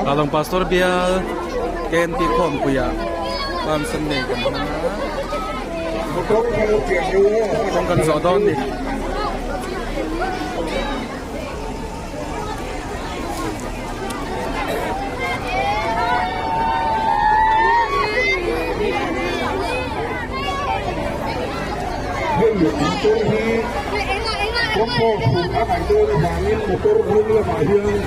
Kalawng Pastor bial KNP khawmpuiah Palm Sunday kan hmang a, kawng kan zawh dawn a ni. Hei motor hi kawngpawh hruk a ngaih dawn avangin motor hnung lamah hian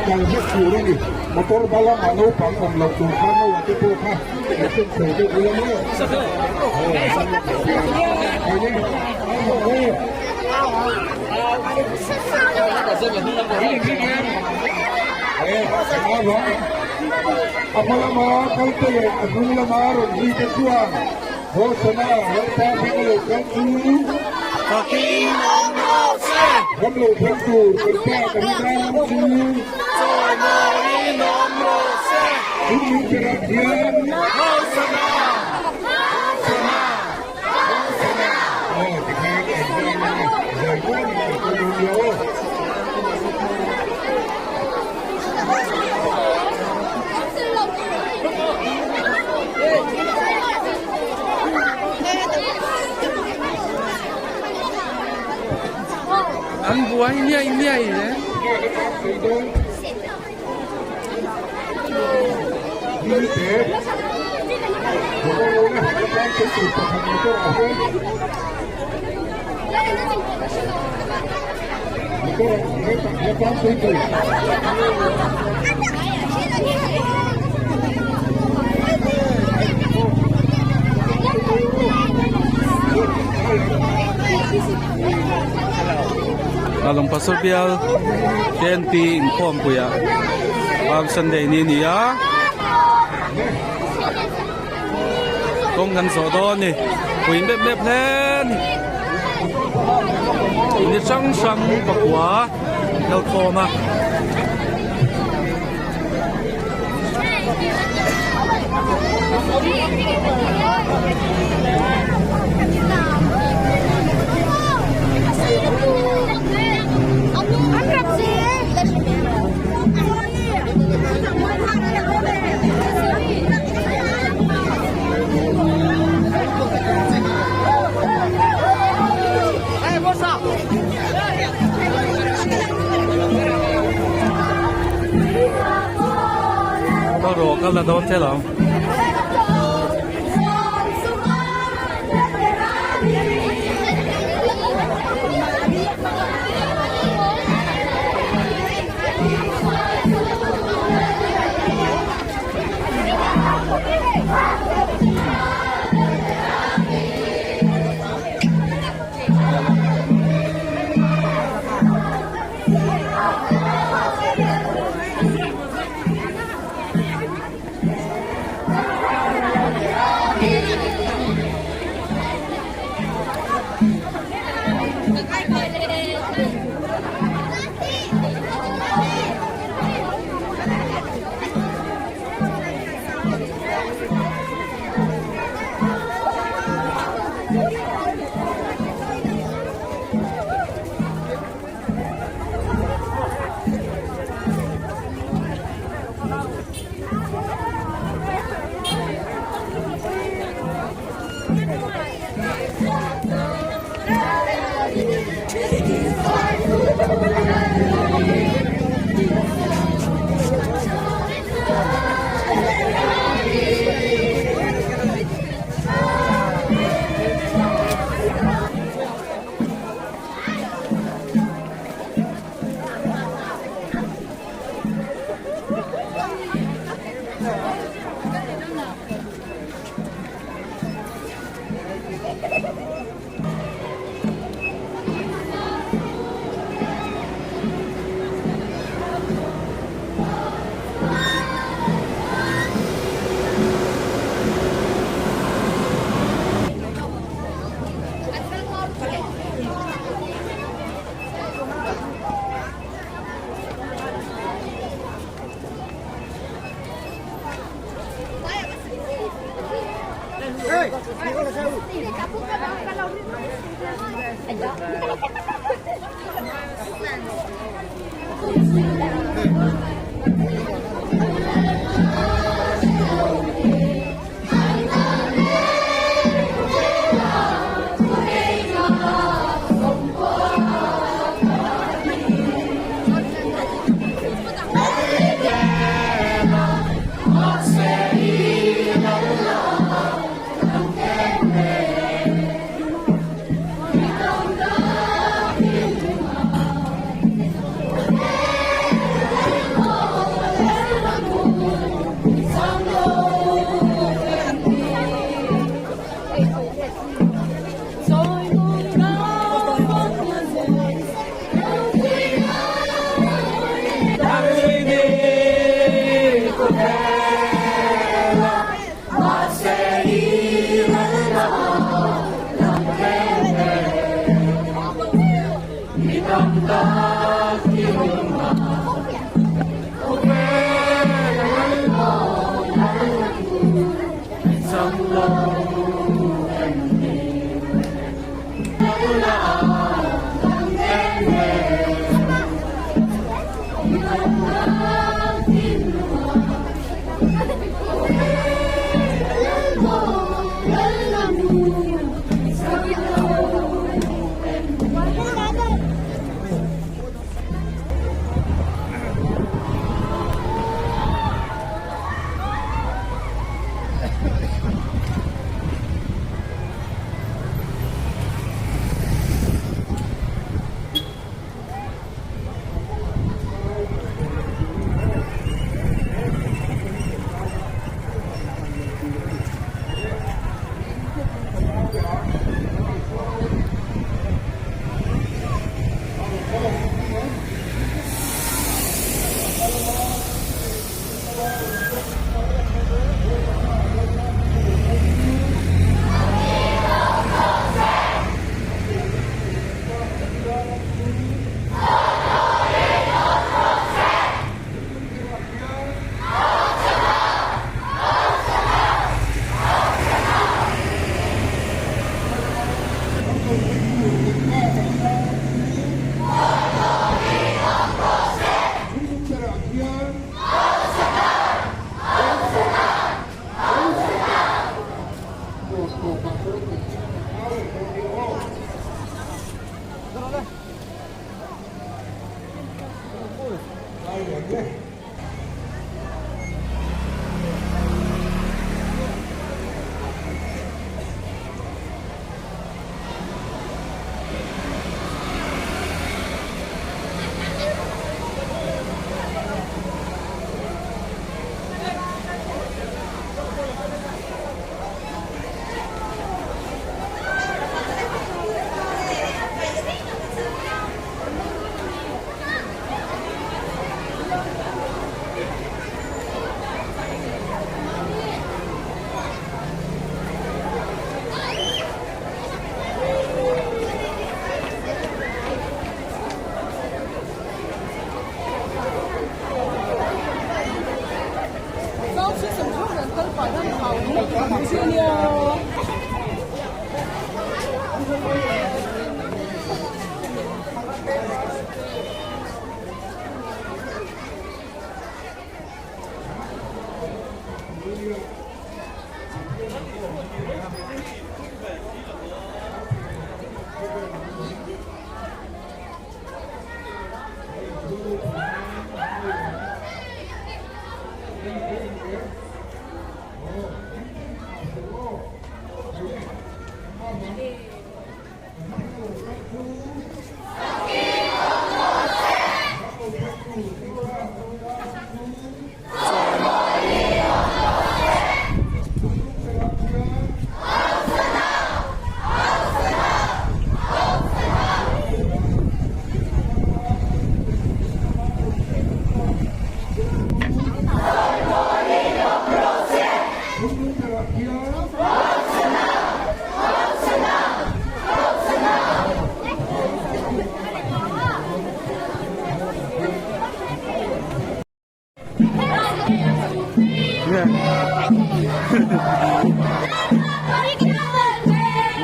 kal vek tur a ni. Motor hma lamah naupang awm loh tur kha naua te pawh kha an chen chho deuh ula maw? Aw hma lamah hian hei ni A hma lama kalte leh a hnung lama rawn zui te chuan Hosana Lalpa hming lo kal chu ram lo thleng tur kan pa kan ram chu Chung min perah hian Aw tikhan an zai a, zai dawn in an kal dawn nia aw. An buai niai niai e. Lalawng Pastor Bial KNP inkhawmpuiah Palm Sunday ni a ni a, kawng kan zawh dawn a ni, pui mep mep hle a ni, ni hrang hrang pakua lo khawm a. Kal rawh kal la dawn che lo.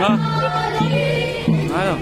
Nga. Ano?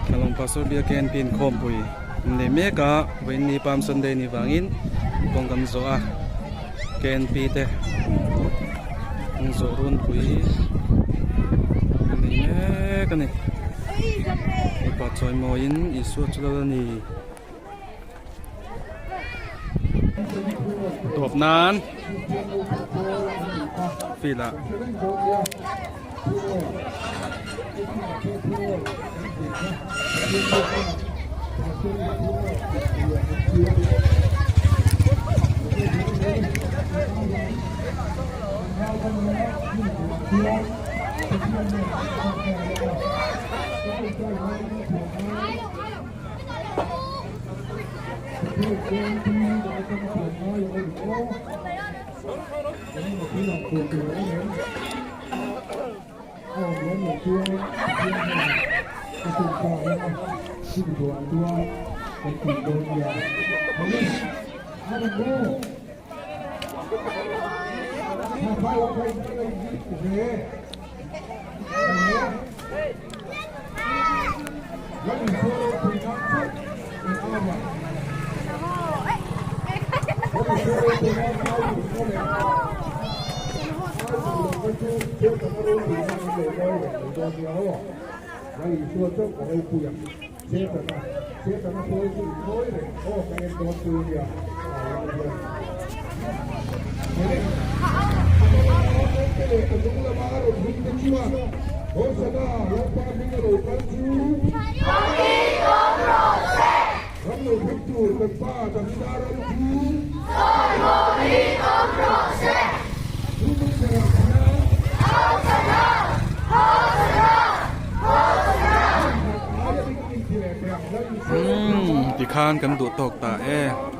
Thalawng Pastor Bial KNP inkhawmpui an nei mek a vawiin ni Palm Sunday ni vangin kawng kan zawh a KNP te an zawh runpui an nei mek a ni mipa chawimawiin Isua chu lal a ni. Tawp nan field ah Umm tikhan kan duh tawk ta e.